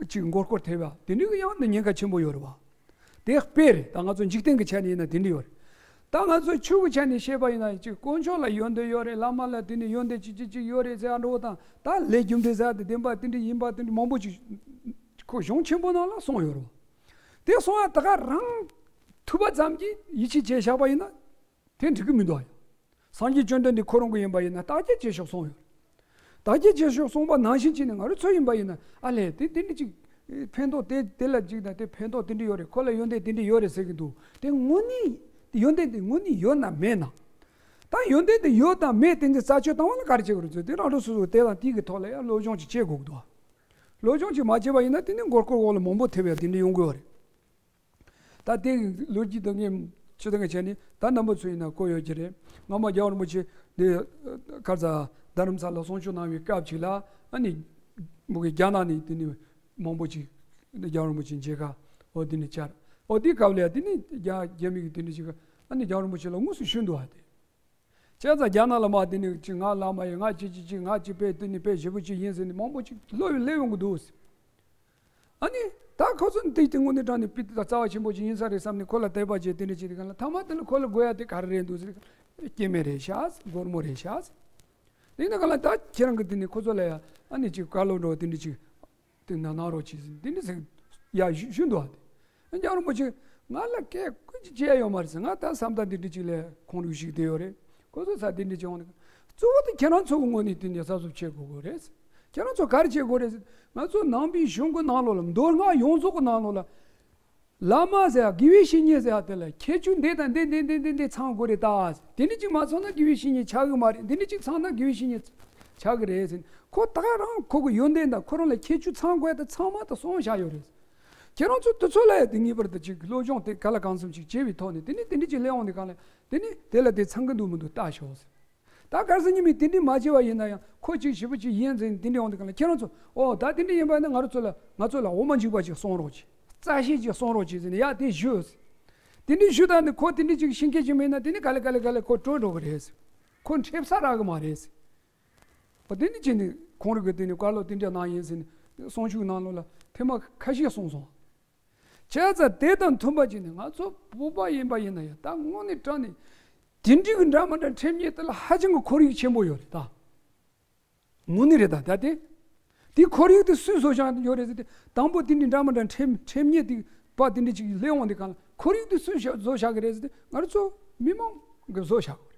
ཅིག་མགོ་སྐོར་ཐེབས་ཡ་དེ་འདྲ་གི་ཡང་ནི་ཉེན་ཁ་ཆེན་པོ་ཡོད་རེད་བ། དེ་དཔེ་རེད། ད་ང་ཚོ་འཇིག་རྟེན་གྱི་ཆ་ནས་ཡིན་ན་དེ་འདྲ་ཡོད་རེད། ད་ང་ཚོ་ཆོས་ཀྱི་ཆ་ནས་བཤད་པ་ཡིན་ན་ཅིག་དཀོན་མཆོག་ལ་ཡོན་ཏན་ཡོད་རེད། བླ་མ་ལ་དེ་ནས་ཡོན་ཏན་ཅིག་ཅིག་ཅིག་ཡོད་རེད་ཟེར་ཡ་འགྲོ་བ་དང་ད་ལས་རྒྱུ་འབྲས་ཟེར་ཡ་དེ་བདེན་པ་དེ་འདྲ་ཡིན་པ་དེ་འདྲ་མང་པོ་ཅིག་ཁོ་གཞུང་ཆེན་པོ་ནང་ལ་གསུངས་ཡོད་རེད་བ། དེ་གསུངས་ཡ་ད་ག་རང་ཐུབ་པ་ཙམ་གྱིས་ཡིད་ཆེས་བྱས་བཞག་པ་ཡིན་ན་དེ་འགྲིག་གི་མི་འདུག་ཨ། སངས་རྒྱས་བཅོམ་ལྡན་འདས་ཁོ་རང་གི་ཡིན་པ་ཡིན་ན་བརྟག་དཔྱད་བྱེད་ཤོག་གསུངས་ཡོད། བརྟག་དཔྱད་བྱེད་ཤོག་གསུངས་པ་ནང་བཞིན་བྱས་ནས་ང་རང་ཚོ་ཡིན་པ་ཡིན་ན་ཨ་ལས་དེ་དེ་འདྲ་ཅིག་ཕན་ཐོགས་དེ་དེ་ལ་ཅིག་དང་དེ་ཕན་ཐོགས་དེ་འདྲ་ཡོད་རེད། ཁོ་ལ་ཡོན་ཏན་དེ་འདྲ་ཡོད་རེད་ཟེར་གི་འདུག་དེ་དངོས་གནས་ཡོན་ཏན་དེ་དངོས་གནས་ཡོད་ན་མེད་ན། ད་ཡོན་ཏན་དེ་ཡོད་དང་མེད་དེ་འདྲ་རྩད་གཅོད་བཏང་བ་ལ་ག་རེ་བྱེད་དགོས་རེད་ཟེར་དེ་རང་རང་སོ་སོ་དེ་དང་དེ་གི་ཐོག་ལ་ཡང་སློབ་སྦྱོང་ཅིག་བྱེད་དགོས་ཀྱི་འདུག་སློབ་སྦྱོང་ཅིག་མ་བྱས་པ་ཡིན་ན་དེ་ནི་མགོ་སྐོར་འོག་ལ་མང་པོ་ཐེབས་ཡ་དེ་འདྲ་ཡོང་གི་ཡོད་རེད། ད་དེ་ལོ་རྒྱུས་དང་ངས་ཆུ་དང་ངས་བྱས་ནས་ད་རྣམ་པ་ཚོ་ཡིན་ན་གོ་ཡོད་ཀྱི་རེད། སྔ་མ་རྒྱལ་བ་རིན་པོ་ཆེ་འདི་གར་ས་རྡ་རམ་ས་ལ་གསུང་ཆོས་གནང་བའི་སྐབས་ཅིག་ལ་ཨ་ནི་མོ་གི་རྒྱ་ནག་ནས་དེ་ནི་མང་པོ་ཅིག་རྒྱལ་བ་རིན་པོ་ཆེ་མཇལ་ཁ་འོ་དེ་ནི་བཅར་འོ་དེའི་སྐབས་ལ་དེ་ནི་རྒྱ་རྒྱ་མི་གི་དེ་འདྲ་ཅིག་ཨ་ནི་རྒྱལ་བ་རིན་པོ་ཆེ་ལ་དངོས་སུ་ཞུ་འདུག་ཨ་དེ། བྱས་ཙང་རྒྱ་ནག་ལ་མ་དེ་ནི་ཅིག་ང་བླ་མ་ཡིན། ང་ཅི་ཅི་ཅི་ང་ཅི་དཔེ་དེ་ནི་དཔེ་ཞེ་པོ་ཅིག་ཡིན་ཟེར་ནས་མང་པོ་ཅིག་ལོ་ཡི་སླེབས་ཡོང་གི་འདུག་ཨ་ནི་ད་ཁོ་ཚོ་འདི་དེ་དངོས་གནས་དྲང་ནས་པི་ཏི་ད་རྩ་བ་ཆེན་པོ་ཅིག་ཡིན་ས་རེད་བསམ་ནས་ཁོ་ལ་དད་པ་བྱས་དེ་འདྲ་བྱས་དེ་ག་ལ་ཐ་མ་དེ་ལ་ཁོ་ལ་དགོས་ཡ་དེ་ག་རེ་རེད་འདུག་ཟེར། སྐྱེ་དམན་རེད་ཤག་སྒོར་མོ་རེད་ཤག་དེ་ནི་ག་ལ་ད་ཁྱེད་རང་གི་དེ་ནི་ཁོ་ཚོ་ལ་ཡ་ཨ་ནི་ཅིག་བཀའ་སློབ་འགྲོ་དེ་འདྲ་ཅིག་དེ་ན་གནང་རོགས་གྱིས་ཟེར་དེ་འདྲ་ཟེར་ཡ་ཞུ་ཞུ་འདུག་ཨ། དེ་རྒྱལ་བ་རིན་པོ་ཆེ་ང་ལ་སྐད་ཀུན་གྱིས་བྱས་ཡོད་མ་རེད་ཟེར། ང་ད་བསམ་སྟངས་འདི་འདྲ་ཅིག་ལས་ཁོང་རུ་ཞིག་བསྡད་ཡོད་རེད། ཁོ་ཚོ་ས་འདི་འདྲ་བྱས་འོང་ནས་གཙོ་བོ་དེ་ཁྱེད་རང་ཚོ་གི་ངོས་ནས་དེ་འདྲ་གཟབ་གཟབ་བྱེད་དགོས་དགོས་རེད་ཟེར། ཁྱེད་རང་ཚོ་ག་རེ་བྱེད་དགོས་རེད་ཟེར། ང་ཚོ་ནང་པའི་གཞུང་གི་ནང་ལོགས་ལ་མདོ་སྔགས་ཡོངས་རྫོགས་གི་ནང་ལོགས་ལ་བླ་མ་ཟེར་ཡ་དགེ་བའི་བཤེས་གཉེན་ཟེར་ཡ་དེ་ལ་ཁྱད་ཆོས་འདི་དང་འདི་འདི་འདི་འདི་འདི་ཚང་དགོས་རེད་ད། དེ་འདྲ་ཅིག་མ་ཚང་ན་དགེ་བའི་བཤེས་གཉེན་ཆགས་གི་མ་རེད། འདི་འདྲ་ཅིག་ཚང་ན་དགེ་བའི་བཤེས་གཉེན་ཆགས་གི་རེད་ཟེར། ཁོ་ད་ག་རང་ཁོ་གི་ཡོན་ཏན་དང་ཁོ་རང་ལ་ཁྱད་ཆོས་ཚང་དགོས་ཡ་དེ་ཚང་མ་ད་གསུངས་བཞག་ཡོད་རེད། ཁྱེད་རང་ཚོ་དེ་ཚོ་ལ་ཡ་དེ་ངེས་པར་དུ་ཅིག་སློབ་སྦྱོང་དེ་ག་ལ་གང་འཚམ་ཅིག་བྱས་པའི་ཐོག་ནས་དེ་ནས་དེ་འདྲ་ཅིག་སླེབས་འོང་དུས་གང་ལ་དེ་ནས་དེ་ལ་དེ་ཚང་གི་འདུག་མི་འདུག་ལྟ་ཤོག་ཟེར། ད་གལ་སྲིད་ཉི་མས་དེ་འདྲ་མ་བྱས་པ་ཡིན་ན་ཡང་ཁོ་ཅིག་ཞེ་པོ་ཅིག་ཡིན་ཟེར་དེ་འདྲ་འོང་དུས་གང་ལ་ཁྱེད་རང་ཚོ་ཨོ་ད་དེ་འདྲ་ཡིན་པ་ཡིན་ན་ང་རང་ཚོ་ལ་ང་ཚོ་ལ་འོ་མ་འཇིགས་པ་ཅིག་གསུང་རོགས་གྱིས། རྩ་ཤེས་ཅིག་གསུང་རོགས་གྱིས་ཟེར་ནས་ཡ་དེ་ཞུས་ཟེར། དེ་འདྲ་ཞུས་ད་ནི་ཁོ་དེ་འདྲ་ཅིག་ཤེས་མཁན་ཅིག་མེད་ན་དེ་ནི་ག་ལེ་ག་ལེ་ག་ལེ་ཁོ་བྲོས་འགྲོ་གི་རེད་ཟེར། ཁོ་འཁྲབ་ས་རག་གི་མ་རེད་ཟེར། འོ་དེ་ནི་ཅི་ནི་ཁོང་རང་གི་དེ་ནི་བཀའ་སློབ་དེ་འདྲ་གནང་ཡིན་ཟེར་ནས་གསུང་ཆོས་ནང་ལོགས་ལ་ཐེངས་མ་ཁ་ཤས་གསུངས་སོང་། བྱས་ཙང་དེ་དང་མཐུན་པ་བྱས་ནས་ང་ཚོ་བོད་པ་ཡིན་པ་ཡིན་ན་ཡང་ད་དངོས་གནས་དྲང་ནས་དེ་འདྲའི་གི་འདྲ་མི་འདྲ་འཁྲབ་མཁན་དེ་ལ་ཧ་ཅང་གི་ཁོར་ཡུག་ཆེན་པོ་ཡོད་རེད་ད། དངོས་གནས་རེད་ད་ད་དེ། དེ་ཁོར་ཡུག་དེ་སུས་བཟོ་བཞག་ཡོད་རེད་ཟེར་ཏེ་དང་པོ་དེ་འདྲའི་འདྲ་མི་འདྲ་འཁྲབ་འཁྲབ་མཁན་དེ་པ་དེ་འདྲ་ཅིག་སླེབས་འོང་དེ་གང་ལ་ཁོར་ཡུག་དེ་སུས་བཞག་བཟོ་བཞག་གི་རེད་ཟེར་ཏེ་ང་རང་ཚོ་མི་མང་གི་བཟོ་བཞག་གི་རེད།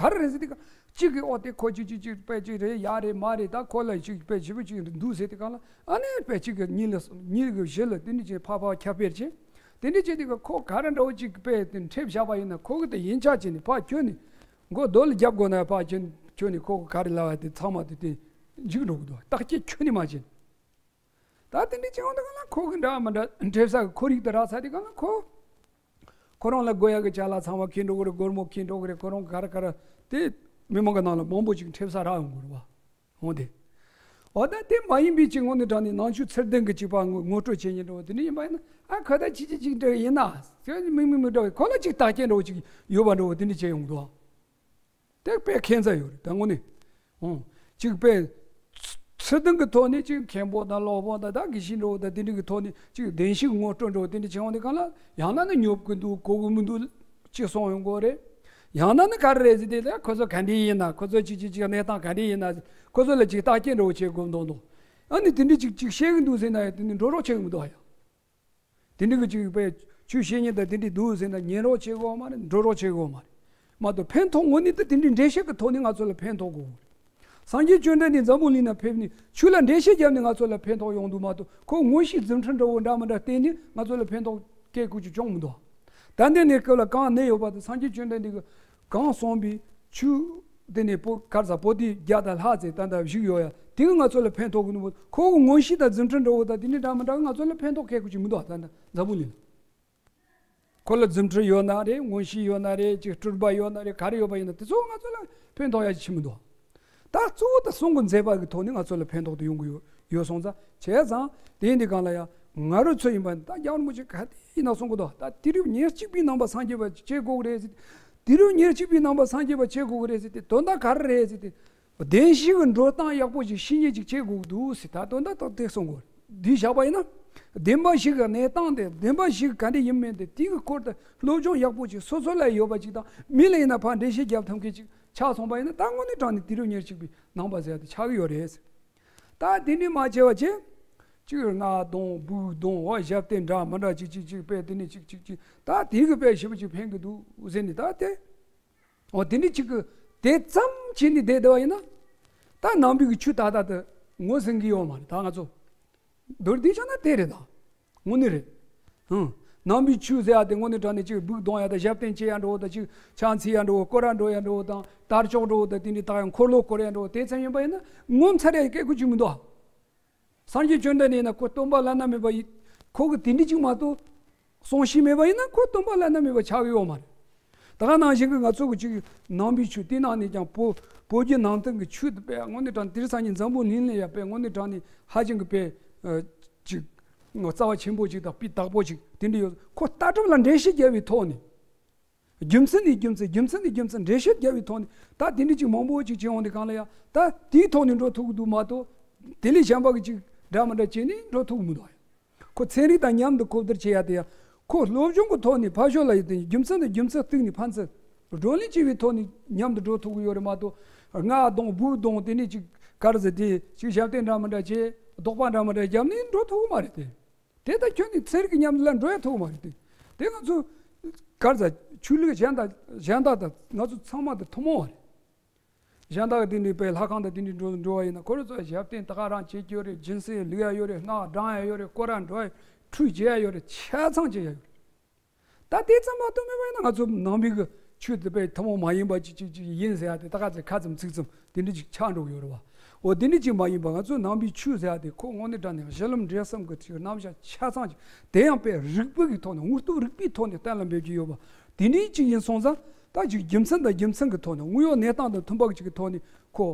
ག་རེ་རེད་ཟེར་དུས་གཅིག་གིས་ཨོ་དེ་ཁོ་ཅིག་ཅིག་ཅིག་དཔེ་ཅིག་རེད་ཡ་རེད་མ་རེད་ད་ཁོ་ལ་ཅིག་དཔེ་ཞེ་པོ་ཅིག་འདུག་ཟེར་དུས་གང་ལ་ཨ་ནི་དཔེ་གཅིག་གིས་གཉིས་ལ་གཉིས་གིས་བཞི་ལ་དེ་འདྲ་ཅིག་ཕར་ཕར་ཁྱབ་སྤེལ་བྱས། དེ་འདྲ་བྱས་དུས་ཁོ་ག་རེ་འདྲ་བོ་ཅིག་དཔེ་དེ་འཁྲབ་བཞག་པ་ཡིན་ན་ཁོ་གིས་དེ་ཡིན་ཆགས་བྱས་ནས་ཕར་ཁྱོན་ནས་མགོ་རྡོ་ལ་རྒྱབ་དགོས་ན་ཕར་ཁྱོན་ཁྱོན་ནས་ཁོ་གིས་ག་རེ་ལབ་པ་དེ་ཚང་མ་དེ་དེ་འཇིག་འགྲོ་གི་འདུག་བརྟག་དཔྱད་ཁྱོན་ནས་མ་བྱས་ནས། ད་དེ་འདྲ་བྱས་འོང་དུས་གང་ལ་ཁོ་གི་འདྲ་མི་འདྲ་འགྲེབ་ས་གི་ཁོར་ཡུག་དེ་རག་ཚར་དུས་གང་ལ་ཁོ། ཁོ་རང་ལ་དགོས་ཡག་གི་ཅ་ལག་ཚང་མ་ཁྱེར་འགྲོ་གི་རེད། སྒོར་མོ་ཁྱེར་འགྲོ་གི་རེད། ཁོ་རང་ག་རེ་ག་རེ་དེ་མི་མང་གི་ནང་ལ་མང་པོ་ཅིག་འགྲེབ་ས་རག་ཡོང་གི་རེད་བ། འོང་དེ། འོ་ད་དེ་མ་ཡིན་པའི་ཅིག་དངོས་གནས་དྲང་ནས་ནང་ཆོས་ཚུལ་ལྡན་གི་ཅིག་པ་ངོ་ངོ་སྤྲོད་བྱེད་ཉེན་འགྲོ་བ་དེ་འདྲ་ཡིན་པ་ཡིན་ན་ཨ་ཁ་ད་ཅི་ཅི་ཅིག་འདྲ་ཡིན་ན་ཁྱོད་མིག་མིག་མི་འདྲ་བའི་ཁོ་ལ་ཅིག་བརྟག་དཔྱད་འདྲ་བོ་ཅིག་ཡོད་པ་འདྲ་བོ་དེ་འདྲ་བྱས་ཡོང་གི་འདུག་དེ་དཔེ་ཁྱད་མཚར་ཡོད་རེད་ད་དངོས་གནས། ཨོ། གཅིག་དཔེ། ཚུལ་ལྡན་གྱི་ཐོག་ནས་གཅིག་མཁན་པོ་དང་སློབ་དཔོན་དང་ད་དགེ་བཤེས་འགྲོ་དང་དེ་འདྲ་གི་ཐོག་ནས་གཅིག་བདེན་བཞིའི་ངོ་སྤྲོད་འགྲོ་དེ་འདྲ་བྱེད་ཡོང་དུས་གང་ལ་ཡང་ན་ནི་ཉོབ་ཀྱི་འདུག་གོ་གི་མི་འདུག་ཅེས་གསུངས་ཡོང་གི་རེད། ཡང་ན་ནི་ག་རེ་རེད་ཟེར་དེ་ལ་ཁོ་ཚོ་ག་འདྲ་ཡིན་ན། ཁོ་ཚོ་ཅིག་ཅིག་ཅིག་གནས་སྟངས་ག་འདྲ་ཡིན་ན། ཁོ་ཚོ་ལ་ཅིག་བརྟག་དཔྱད་འདྲ་བོ་བྱེད་དགོས་མདོག་མདོག་ཨ་ནི་དེ་འདྲ་ཅིག་ཅིག་བཤད་གི་འདུག་ཟེར་ན་ཡང་དེ་ནི་འགྲོ་རོགས་བྱེད་གི་མི་འདུག་ཨ་ཡ། དེ་འདྲ་གི་ཅིག་པའི་ཆོས་བཤད་མཁན་དང་དེ་འདྲ་འདུག་ཟེར་ན་ཉན་རོགས་བྱེད་དགོས་མ་རེད། འགྲོ་རོགས་བྱེད་དགོས་མ་རེད། མ་གཏོགས་ཕན་ཐོགས་དངོས་གནས་དེ་དེ་འདྲའི་འགྲེལ་བཤད་ཀྱི་ཐོག་ནས་ང་ཚོ་ལ་ཕན་ཐོགས་དགོས། སངས་རྒྱས་བཅོམ་ལྡན་འདས་འཛམ་བུ་གླིང་ན་ཕེབས་ནས་ཆོས་ལ་འགྲེལ་བཤད་བརྒྱབ་ནས་ང་ཚོ་ལ་ཕན་ཐོགས་ཡོང་འདུག་མ་གཏོགས། ཁོ་མངོན་ཤེས་རྫུ་འཕྲུལ་འདྲ་བོ་འདྲ་མི་འདྲ་བསྟན་ནས་ང་ཚོ་ལ་ཕན་ཐོགས་སྐད་ཁུག་ཅིག་བྱུང་མི་འདུག་ད་ལྟ་ནས་སྐབས་ལ་གང་གནས་ཡོད་པ་དེ་སངས་རྒྱས་བཅོམ་ལྡན་འདས་ཀྱིས་གང་གསུངས་པའི་ཆོས་དེ་ནས་པོ་གར་ས་པོ་ཏི་བརྒྱ་དང་ལྷག་ཙམ་ད་ལྟ་བཞུགས་ཡོད་ཡ། དེ་གིས་ང་ཚོ་ལ་ཕན་ཐོགས་གི་འདུག་མ་གཏོགས། ཁོ་གི་མངོན་ཤེས་དང་རྫུ་འཕྲུལ་འདྲ་བོ་དང་དེ་ནས་འདྲ་མི་འདྲ་གིས་ང་ཚོ་ལ་ཕན་ཐོགས་སྐད་ཁུག་ཅིག་མི་འདུག་ད་ལྟ་འཛམ་བུ་གླིང་ལ། ཁོ་ལ་རྫུ་འཕྲུལ་ཡོད་ན་རེད། མངོན་ཤེས་ཡོད་ན་རེད། ཅིག་སྤྲུལ་པ་ཡོད་ན་རེད། ག་རེ་ཡོད་པ་ཡིན་ན་དེ་ཚོ་ང་ཚོ་ལ་ཕན་ཐོགས་ཡ་ཅིག་ཕྱིན་མི་འདུག་ད་གཙོ་བོ་ད་གསུང་གི་མཛད་པ་གི་ཐོག་ནས་ང་ཚོ་ལ་ཕན་ཐོགས་དུ་ཡོང་གི་ཡོད་ཡོད་སོང་ཙང་། བྱས་ཙང་དེ་འདི་གང་ལ་ཡ་ང་རང་ཚོ་ཡིན་པ་ད་རྒྱལ་བ་རིན་པོ་ཆེ་ག་དེ་ཡིན་ན་གསུང་གི་འདུག་ད་དུས་རབས་ཉེར་གཅིག་པའི་ནང་པ་སངས་རྒྱས་པ་བྱེད་དགོས་རེད་ཟེར། དུས་རབས་ཉེར་གཅིག་པའི་ནང་པ་སངས་རྒྱས་པ་བྱེད་དགོས་རེད་ཟེར་དེ་དོན་དག་ག་རེ་རེད་ཟེར་དེ། བདེན་བཞི་གི་འགྲོ་སྟངས་ཡག་པོ་ཞིག་ཤེས་མཁན་ཅིག་བྱེད་དགོས་འདུག་ཟེར། ད་དོན་དག་ད་དེ་གསུང་དགོས། འདི་བཞག་པ་ཡིན་ན། བདེན་པ་བཞི་གི་གནས་སྟངས་དེ། བདེན་པ་བཞི་གི་ག་འདྲ་ཡིན་མིན་དེ། དེའི་སྐོར་དུ་སློབ་སྦྱོང་ཡག་པོ་ཅིག་སོ་སོ་ལ་ཡོད་པ་ཅིག་དང་། མི་ལ་ཡིན་ན་ཕར་འགྲེལ་བཤད་རྒྱབ་ཐུབ་མཁན་ཅིག་ཆགས་སོང་པ་ཡིན་ན། ད་དངོས་གནས་དྲང་གནས་དུས་རབས་ཉེར་གཅིག་པའི་ནང་པ་ཟེར་ཡ་དེ་ཆགས་ཀྱི་ཡོད་རེད། ད་དེ་འདྲ་མ་བྱས་པ་བྱས། ཅིག་རྔ་བརྡུང་སྦུག་བརྡུང་། འོ་ཞབས་བརྟན་འདྲ་མི་འདྲ་ཅིག་ཅིག་ཅིག་དཔེ་དེ་ནས་ཅིག་ཅིག་ཅིག་ད་དེ་གིས་དཔེ་ཞེ་པོ་ཅིག་ཕན་གི་འདུག་ཟེར་ནས། ད་དེ། འོ་དེ་འདྲ་ཅིག་གི་དེ་ཙམ་བྱས་ནས་བསྡད་བསྡད་པ་ཡིན་ན། ད་ནང་པའི་གི་ཆོས་ད་ལྟ་དེ་ངོས་ཟིན་གི་ཡོད་མ་རེད། ད་ང་ཚོ་མདོར་བསྡུས་བྱས་ན་དེ་རེད། ད་དངོས་གནས་རེད། ཧུང་། ནང་པའི་ཆོས་ཟེར་ཡ་དེ་དངོས་གནས་དྲང་གནས་ཅིག་སྦུག་བརྡུང་ཡ་དང་། ཞབས་བརྟན་བྱེད་ཡ་འདྲ་བོ་དང་། ཅིག་ཕྱག་འཚལ་ཡ་འདྲ་བོ། སྐོར་ར་འགྲོ་ཡ་འདྲ་བོ་དང་། དར་ལྕོག་འདྲ་བོ་དང་། དེ་འདྲའི་ད་ཡང་འཁོར་ལོ་བསྐོར་ཡ་འདྲ་བོ་དེ་ཙམ་ཡིན་པ་ཡིན་ན། ངོ་མཚར་ཡ་སྐད་ཁུག་ཅིག་མི་འདུག་ཨ། སངས་རྒྱས་བཅོམ་ལྡན་འདས་ཡིན་ན་ཁོ་སྟོན་པ་བླ་ན་མེད་པ་ཡིན། ཁོ་གི་དེ་འདྲ་ཅིག་མ་གཏོགས་གསུང་བཤད་མེད་པ་ཡིན་ན་ཁོ་སྟོན་པ་བླ་ན་མེད་པ་ཆགས་ཀྱི་ཡོད་མ་རེད། ད་ག་ནང་བཞིན་གྱི་ང་ཚོ་གི་ཅིག་ནང་པའི་ཆོས་དེ་ནང་ནས་ཀྱང་བོད་བོད་བརྒྱུད་ནང་བསྟན་གྱི་ཆོས་དེ་དཔེ་དངོས་གནས་དྲང་དེང་སང་ཉིན་འཛམ་བུ་གླིང་ལ་ཡ་དཔེ་དངོས་གནས་དྲང་གནས་ཧ་ཅང་གི་དཔེ་ཨ་ཅིག་རྩ་བ་ཆེན་པོ་ཅིག་དང་སྤུས་དག་པོ་ཅིག་དེ་འདྲ་ཡོད། ཁོ་ལྟ་གྲུབ་ལ་འགྲེལ་བཤད་རྒྱབ་པའི་ཐོག་ནས། རྒྱུ་མཚན་ནས་རྒྱུ་མཚན། རྒྱུ་མཚན་ནས་རྒྱུ་མཚན། འགྲེལ་བཤད་རྒྱབ་པའི་ཐོག་ནས། ད་དེ་འདྲ་ཅིག་མང་པོ་ཅིག་བྱེད་འོང་དུས་གང་ལ་ཡ། ད་དེའི་ཐོག་ནས་འགྲོ་ཐུབ་ཀྱི་འདུག་མ་གཏོགས། དེ་ལས་གཞན་པ་གི་ཅིག་འདྲ་མི་འདྲ་བྱས་ནས་འགྲོ་ཐུབ་ཀྱི་མི་འདུག་ཡ། ཁོ་ཚན་རིག་དང་མཉམ་དུ་གོ་བསྡུར་བྱེད་ཡ་དེ་ཡ། ཁོ་སློབ་སྦྱོང་གི་ཐོག་ནས་ཕར་ཕྱོགས་ལ་ཡོད་དེ། རྒྱུ་མཚན་དང་རྒྱུ་མཚན་གཏུགས་ནས་ཕན་ཚུན་བགྲོ་གླེང་བྱེད་པའི་ཐོག་ནས་མཉམ་དུ་འགྲོ་ཐུབ་ཀྱི་ཡོད་རེད་མ་གཏོགས། རྔ་བརྡུང་སྦུག་བརྡུང་དེ་ནས་ཅིག་ག་རེ་ཟེར་དེ་ཅིག་ཞབས་བརྟན་འདྲ་མི་འདྲ་བྱས། རྡོག་པ་འདྲ་མི་འདྲ་བརྒྱབ་ནས་འགྲོ་ཐུབ་ཀྱི་མ་རེད་དེ། དེ་ལྟར་ཁྱོད་ནི་ཚན་རིག་གི་མཉམ་ལས་འགྲོ་ཡ་ཐུབ་མ་རེད་དེ། དེ་ང་ཚོ་ག་རེ་ཟ། ཆོས་ལུགས་གཞན་དག་གཞན་དག་དང་ང་ཚོ་ཚང་མ་དེ་ཐུན་མོང་བ་རེད། གཞན་དག་གི་དེ་འདྲའི་དཔེ་ལྷ་ཁང་དང་དེ་འདྲའི་འགྲོ་འགྲོ་བ་ཡིན་ན། ཁོ་རང་ཚོ་ཞབས་བརྟན་ད་ག་རང་བྱེད་ཀྱི་ཡོད་རེད། སྦྱིན་སྲེག་བླུག་ཡ་ཡོད་རེད། སྔགས་བགྲང་ཡ་ཡོད་རེད། སྐོར་ར་འགྲོ་ཡ། ཁྲུས་བྱེད་ཡ་ཡོད་རེད། ཆ་ཚང་བྱེད་ཡ་ཡོད་རེད། ད་དེ་ཙམ་མ་གཏོགས་མེད་པ་ཡིན་ན། ང་ཚོ་ནང་པའི་གི་ཆོས་དེ་དཔེ་ཐུན་མོང་མ་ཡིན་པ་ཅིག་ཅིག་ཅིག་ཡིན་ཟེར་ཡ་དེ། ད་ག་ཚོད་ཁ་ཙམ་ཚིག་ཙམ་དེ་འདྲ་ཅིག་ཆགས་འགྲོ་གི་ཡོད་རེད་བ། འོ་དེ་འདྲ་ཅིག་མ་ཡིན་པ། ང་ཚོ་ནང་པའི་ཆོས་ཟེར་ཡ་དེ་ཁོ་དངོས་གནས་དྲང་གནས་གཞི་ལམ་འབྲས་གསུམ་གི་ཅིག་རྣམ་གཞག་ཆ་ཚང་ཅིག་དེ་ཡང་དཔེ་རིག་པའི་གི་ཐོག་ནས། དངོས་སྟོབས་རིག་པའི་ཐོག་ནས་གཏན་ལ་འབེབས་ཀྱི་ཡོད་པ་དེ་འདྲ་ཅིག་ཡིན་སོང་ཙང་། ད་ཅིག་རྒྱུ་མཚན་དང་རྒྱུ་མཚན་གི་ཐོག་ནས། དངོས་ཡོད་གནས་སྟངས་དང་མཐུན་པ་ཅིག་གི་ཐོག་ནས་ཁོ་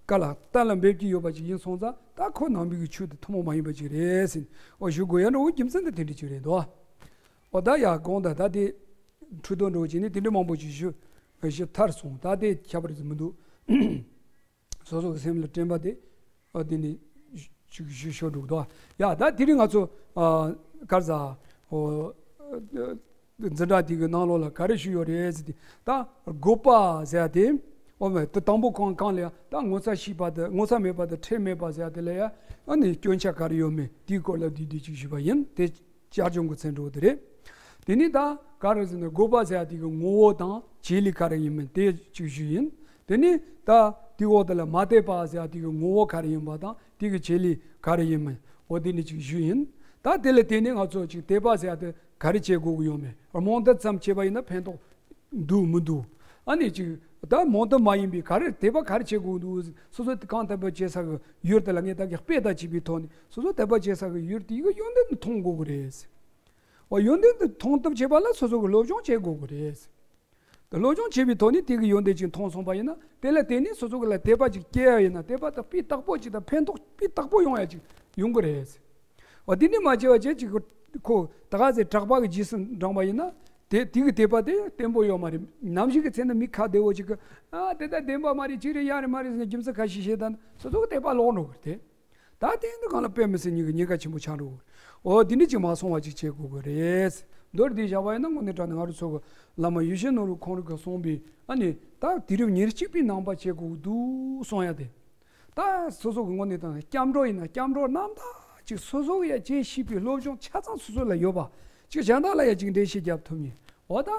ག་ལ་གཏན་ལ་འབེབས་ཀྱི་ཡོད་པ་ཅིག་ཡིན་སོང་ཙང་། ད་ཁོ་ནང་པའི་གི་ཆོས་དེ་ཐུན་མོང་མ་ཡིན་པ་ཅིག་རེད་ཟེར་ནས། འོ་ཞུ་དགོས་ཡ་འདྲ་བོ་རྒྱུ་མཚན་དེ་དེ་འདྲ་ཅིག་རེད་འདུག་འོ་ད་ཡ་དགོངས་དག་ད་དེ་འཕྲོས་དོན་འདྲ་བོ་བྱས་ནས་དེ་འདྲ་མང་པོ་ཅིག་ཞུ་ཞུ་ཐར་སོང་། ད་དེ་ཁྱད་པར་ཅིག་མི་འདུག་སོ་སོ་གི་སེམས་ལ་དྲན་པ་དེ། ཨ་དེ་ནི་ཞུ་ཞུ་ཞུ་འགྲོ་གི་འདུག་ཡ་ད་དེ་རིང་ང་ཚོ་ཨ་ག་རེ་ཟ། འོ་འཛིན་གྲྭ་དེ་གི་ནང་ལོགས་ལ་ག་རེ་ཞུས་ཡོད་རེད་ཟེར་ཏེ། ད་དགོས་པ་ཟེར་ཡ་དེ། འོ་མ་དེ་དང་པོ་གང་གང་ལ་ཡ། ད་ངོ་ཚ་ཤེས་པ་དང་ངོ་ཚ་མེད་པ་དང་ཁྲེལ་མེད་པ་ཟེར་ཡ་དེ་ལ་ཡ། ཨ་ནི་སྐྱོན་ཆ་ག་རེ་ཡོད་མེད་དེའི་སྐོར་ལ་བསྡུས་བསྡུས་ཅིག་ཞུས་པ་ཡིན། དེ་བསྐྱར་སྦྱོང་གི་ཚན་འདྲ་བོ་དེ་རེད། དེ་ནས་ད་ག་རེ་ཟེར་ན། དགོས་པ་ཟེར་ཡ་དེ་གི་ངོ་བོ་དང་བྱེད་ལས་ག་རེ་ཡིན་མིན་དེ་ཅིག་ཞུས་ཡིན། དེ་ནས་ད་དེའི་འོག་དེ་ལ་མ་དད་པ་ཟེར་ཡ་དེ་གི་ངོ་བོ་ག་རེ་ཡིན་པ་དང་དེ་གི་བྱེད་ལས་ག་རེ་ཡིན་མིན། འོ་དེ་ནས་ཅིག་ཞུས་ཡིན། ད་དེ་ལ་བརྟེན་ནས་ང་ཚོ་ཅིག་དད་པ་ཟེར་ཡ་དེ་ག་རེ་བྱེད་དགོས་ཀྱི་ཡོད་མེད། རྨོངས་དད་ཙམ་བྱས་པ་ཡིན་ན་ཕན་ཐོགས་འདུག་མི་འདུག་ཨ་ནི་ཅིག་ད་རྨོངས་དད་མ་ཡིན་པའི་ག་རེ་དད་པ་ག་རེ་བྱེད་དགོས་འདུག་སོ་སོ་དེ་གང་དད་པ་བྱེད་ས་གི་ཡུལ་དེ་ལ་ངས་ད་གི་དཔེ་ལྟ་བྱས་པའི་ཐོག་ནས། སོ་སོ་དད་པ་བྱེད་ས་གི་ཡུལ་དེ་གི་ཡོན་ཏན་དེ་མཐོང་དགོས་ཀྱི་རེད། འོ་ཡོན་ཏན་དེ་མཐོང་ཐབས་བྱེད་པ་ལ་སོ་སོ་གི་སློབ་སྦྱོང་བྱེད་དགོས་ཀྱི་རེད། དེ་སློབ་སྦྱོང་བྱས་པའི་ཐོག་ནས་དེ་གི་ཡོན་ཏན་ཅིག་མཐོང་སོང་པ་ཡིན་ན། དེ་ལ་བརྟེན་ནས་སོ་སོ་གི་ལ་དད་པ་ཅིག་སྐྱེ་ཡ་ཡིན་ན། དད་པ་དེ་སྤུས་དག་པོ་ཅིག་དང་ཕན་ཐོགས་སྤུས་དག་པོ་ཡོང་ཡ་ཅིག་ཡོང་གི་རེད། འོ་དེ་འདྲ་མ་བྱས་པ་བྱས་ཅིག་ཁོ་ད་ག་ཚོད་གྲགས་པ་གི་རྗེས་སུ་འབྲངས་པ་ཡིན་ན། དེ་དེ་གི་དད་པ་དེ་བརྟན་པོ་ཡོད་མ་རེད། ནམ་ཞིག་གི་ཚེ་ན་མི་ཁ་བདེ་བོ་ཅིག་གི། ཨ་དེ་ད་བདེན་པ་མ་རེད། ཅི་རེད་ཡ་རེད་མ་རེད་ཟེར་ནས་རྒྱུ་མཚན་ཁ་ཤས་བཤད་ད་ན་སོ་སོ་གི་དད་པ་ལོག་འགྲོ་གི་རེད་དེ། ད་དེ་འདི་གང་ལ་དཔེ་མི་སྲིད་ཉེན་ཁ་ཉེན་ཁ་ཆེན་པོ་ཆགས་འགྲོ་གི་རེད། འོ་དེ་འདྲ་ཅིག་མ་སོང་བ་ཅིག་བྱེད་དགོས་གི་རེད། མདོར་བསྡུས་བཞག་པ་ཡིན་ན་དངོས་གནས་དྲང་གནས་ང་རང་ཚོ་གི་བླ་མ་ཡེ་ཤེས་ནོར་བུ་ཁོང་རང་གིས་གསུངས་པའི་ཨ་ནི་ད་དུས་རབས་ཉེར་གཅིག་པའི་ནང་པ་བྱེད་དགོས་ཀྱི་འདུག་གསུང་ཡ་དེ། ད་སོ་སོ་གི་དངོས་གནས་དྲང་གནས་སྐྱབས་འགྲོ་ཡིན་ན་སྐྱབས་འགྲོ་རྣམ་དག་ཅིག་སོ་སོ་གི་ཡ་བྱེད་ཤེས་པའི་སློབ་སྦྱོང་ཆ་ཚང་སོ་སོ་ལ་ཡོད་པ་ཅིག་གཞན་དག་ལ་ཡ་ཅིག་འགྲེལ་བཤད་རྒྱབ་ཐུབ་མཁན། འོ་ད་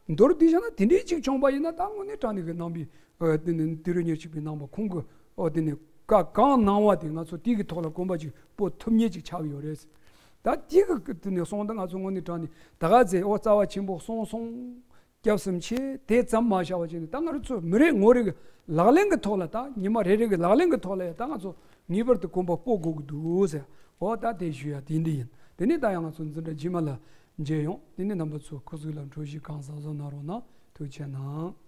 མདོར་བསྡུས་བྱས་ན་དེ་འདྲའི་ཅིག་བྱུང་པ་ཡིན་ན་ད་དངོས་གནས་དྲང་གནས་ཀྱི་ནང་པའི་ཨ་དེ་ནི་དུས་རབས་ཉེར་གཅིག་པའི་ནང་པ་ཁོང་གི་ཨོ་དེ་ནི་བཀའ་གང་གནང་བ་དེ་ང་ཚོ་དེ་གི་ཐོག་ལ་གོམ་པ་ཅིག་སྤོ་ཐུབ་མཁན་ཅིག་ཆགས་ཡོད་རེད། ད་དེ་གི་དེ་ནི་སོང་ད་ང་ཚོ་དངོས་གནས་དྲང་གནས་ད་ག་ཚེ་ཨོ་རྩ་བ་ཆེན་པོ་གསུངས་སོང་། སྐྱབས་སུ་མཆི། དེ་ཙམ་མ་བྱ་བ་བྱས་ནས་ད་ང་རང་ཚོ་མི་རེ་ངོ་རེ་གི་ལག་ལེན་གི་ཐོག་ལ་ད་ཉི་མ་རེ་རེ་གི་ལག་ལེན་གི་ཐོག་ལ་ཡ་ད་ང་ཚོ་ངེས་པར་དུ་གོམ་པ་སྤོ་དགོས་ཀྱི་འདུག་ཟེར། འོ་ད་དེ་ཞུ་ཡ་དེ་འདི་ཡིན། དེ་ནས་ད་ཡང་ང་ཚོ་འཛིན་གྲྭ་རྗེས་མ་ལ་མཇལ་ཡོང་། དེ་ནས་རྣམ་པ་ཚོ་སྐུ་གཟུགས་ལ་འཕྲོད་བཞེས་གང་བཟང་བཟང་གནང་རོགས་གནང་། ཐུགས་རྗེ་གནང་།